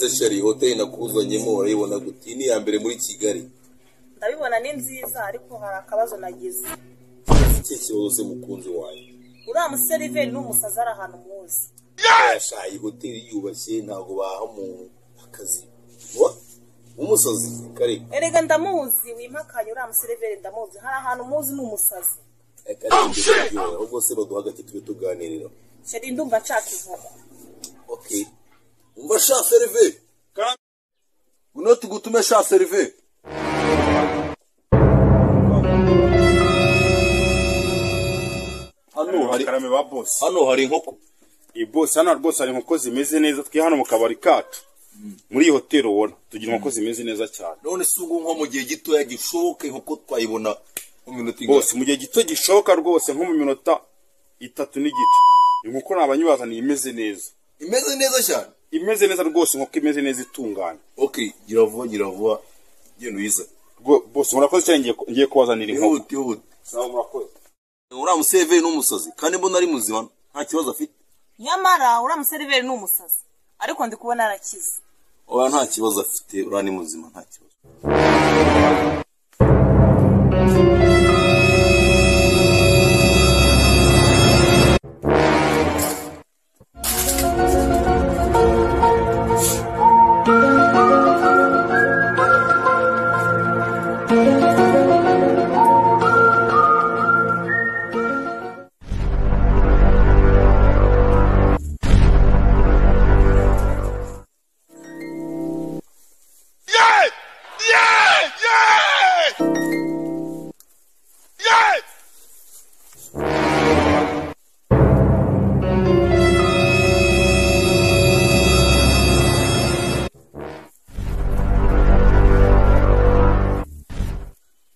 None se chérie, hoteli nakuzanyemo urayibona gute? Iyi ni iya mbere muri Kigali. Ndabibona ni nziza, ariko hari akabazo nagize. Iki kibazo se mukunzi wanjye? Uriya museriveri ni umusazi, ari ahantu muzi. Sha, iyi hoteli yubashye, ntabwo baha umuntu akazi umusazi kare. Erega ndamuzi, wimpakanye, uriya museriveri ndamuzi, hari ahantu muzi ni umusazi. Ahubwo se baduha agati tube tuganirira. Chérie, ndumva nshaka inkoko. Okay. Umva sha seriveri, uno tugutume sha seriveri. Hano hari karame ba boss. Hano hari inkoko. I boss, hano rwose hari inkoko zimeze neza, twe hano mu kabari kacu. Muri iyi hoteli ubona tugira inkoko zimeze neza cyane. None se ubu nko mu gihe gitoya gishoboka inkoko twayibona mu minota ingahe? Boss, mu gihe gito gishoboka rwose nko mu minota 3.5. Inkoko nabanyibazaniye imeze neza. Imeze neza cyane. Imeze neza rwose, inkoko imeze neza itunganye. Okay, gira vuba, gira vuba. Genda uyize. Boss, murakoze cyane, ngiye kubazanira inkoko. Ihute, ihute. Sawa, murakoze. Uriya museriveri ni umusazi kandi mbona ari muzima, nta kibazo afite. Nyamara uriya museriveri ni umusazi, ariko ndi kubona arakize. Oya, nta kibazo afite, uriya ni muzima, nta kibazo.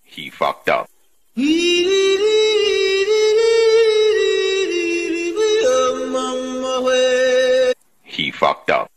He fucked up. He fucked up.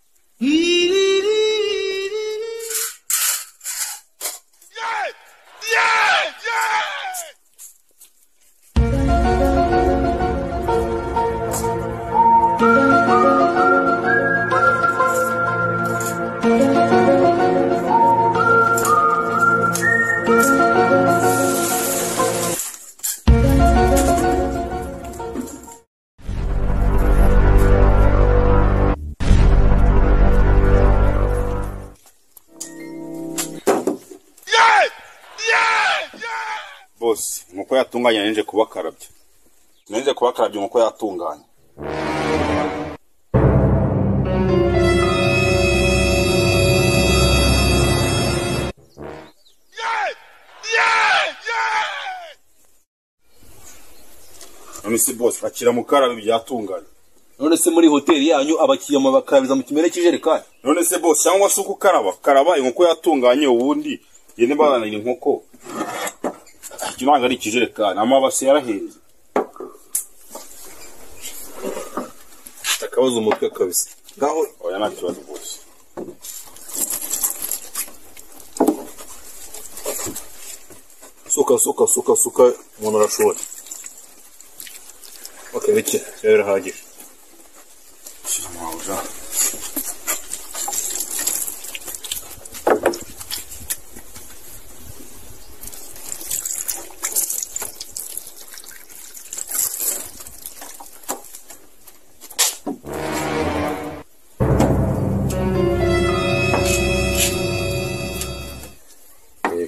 Boss, inkoko yatunganye nje kubakarabya. Nje kubakarabya inkoko yatunganye. None se boss, akira mukarabe byatunganye. None se muri hoteli yanyu abakiriya mubakarabiza mu kimere cy'ijerekani? None se boss, cyangwa se uko karaba inkoko yatunganye, ubundi yende bazanira inkoko. Iki ntabwo ari ikijerekani, amabase yarahenze. Akabazo umutwe kabisa. Ngaho oya, nta kibazo boss. Suka suka suka suka, umuntu arashobora. Okay, bike birahagije. Shira mabuja.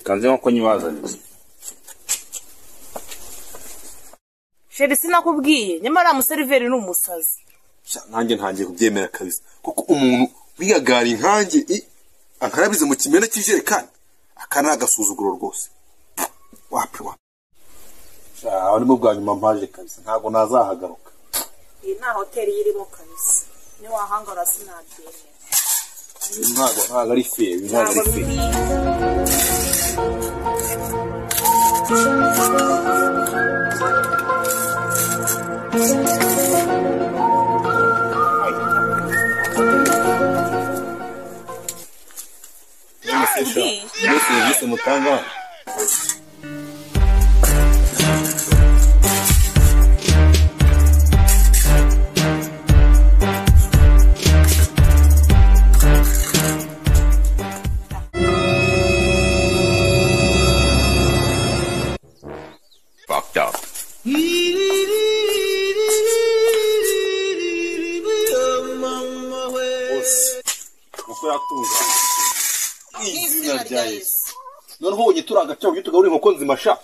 Kanze nko nyibazaniye. Chérie, sinakubwiye, nyamara museriveri ni umusazi. Nanjye ntangiye kubyemera kabisa, kuko umuntu wigagara inkange ankarabize mu kimene cy'ijerekani, aka ni agasuzuguro rwose. Wapi wapi. Sha, arimo bwa nyuma mpaje kabisa, ntabwo nazahagaruka. Iyi nta hoteli irimo kabisa. Ni wahangara sinabyemera. Ntabwo ari fair, ntabwo ari fair. Iyo serivisi mutanga yatunganye. Izina rya Yesu. Noneho ubonye turi agaca uburyo tugaburira inkoko nzima sha.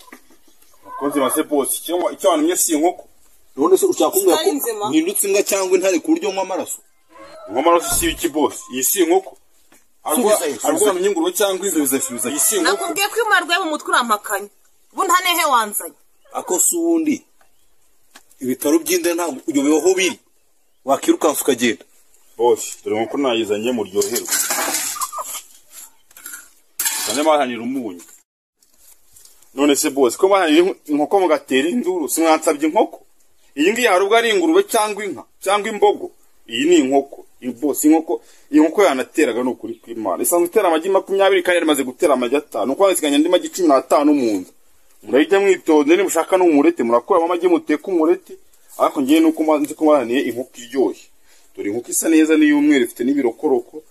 Inkoko nzima se boss, icyo wantumye si inkoko. None se ushaka kumbwira ko Zitari nzima. mpindutse imbwa cyangwa intare ku buryo nywa amaraso? Nywa amaraso si iki boss, iyi si inkoko. Subizayo, Ariko subizayo. wantumye ingurube cyangwa inka. Subizayo, subizayo. Iyi si inkoko. Nakubwiye ko iyo umuntu arwaye mu mutwe urampakanya. Ubu nta nehe wanzanye. Ako si ubundi ibitaro by'inda ntabwo uyobewe aho biri, wakirukansa ukagenda. Boss, dore inkoko nayizanye muryoherwe. Kane bahanira umunyu. None se boss, ko bahanira inkoko mugatera induru, simwansabye inkoko? Iyi ngiyi hari ubwo ari ingurube cyangwa inka cyangwa imbogo. Iyi ni inkoko. Iyi boss, inkoko, iyi nkoko yanateraga ni ukuri kw'Imana. Isanzwe itera amagi 20 kandi yari imaze gutera amagi 5. Nuko hasigaye andi magi 15 mu nda. Murayijya mwitonze, nimushaka n'umureti murakuramo amagi muteka umureti. Ariko ngiye nuko nzi ko bahaniye inkoko iryoshye. Dore inkoko isa neza ni y'umweru ifite n'ibirokoroko.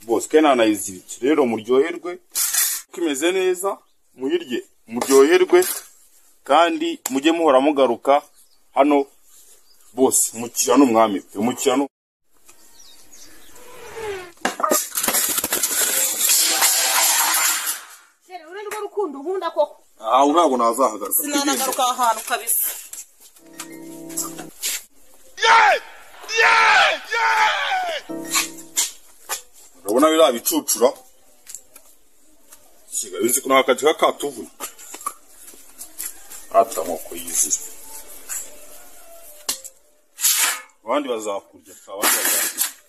Boss, kandi nanayiziritse. Rero muryoherwe, ko imeze neza, muyirye, muryoherwe kandi mujye muhora mugaruka hano. Boss, umukiriya ni umwami pe, umukiriya ni Chere, uru ni rwo rukundo unkunda koko. Aha ntabwo nazahagaruka. Sinanagaruka aha hantu kabisa. Urabona biriya bicucura? Siga bizi ko nta kazi kakatuvuna. Ata nkoko yizira. Abandi bazakurya, abandi bazakurya.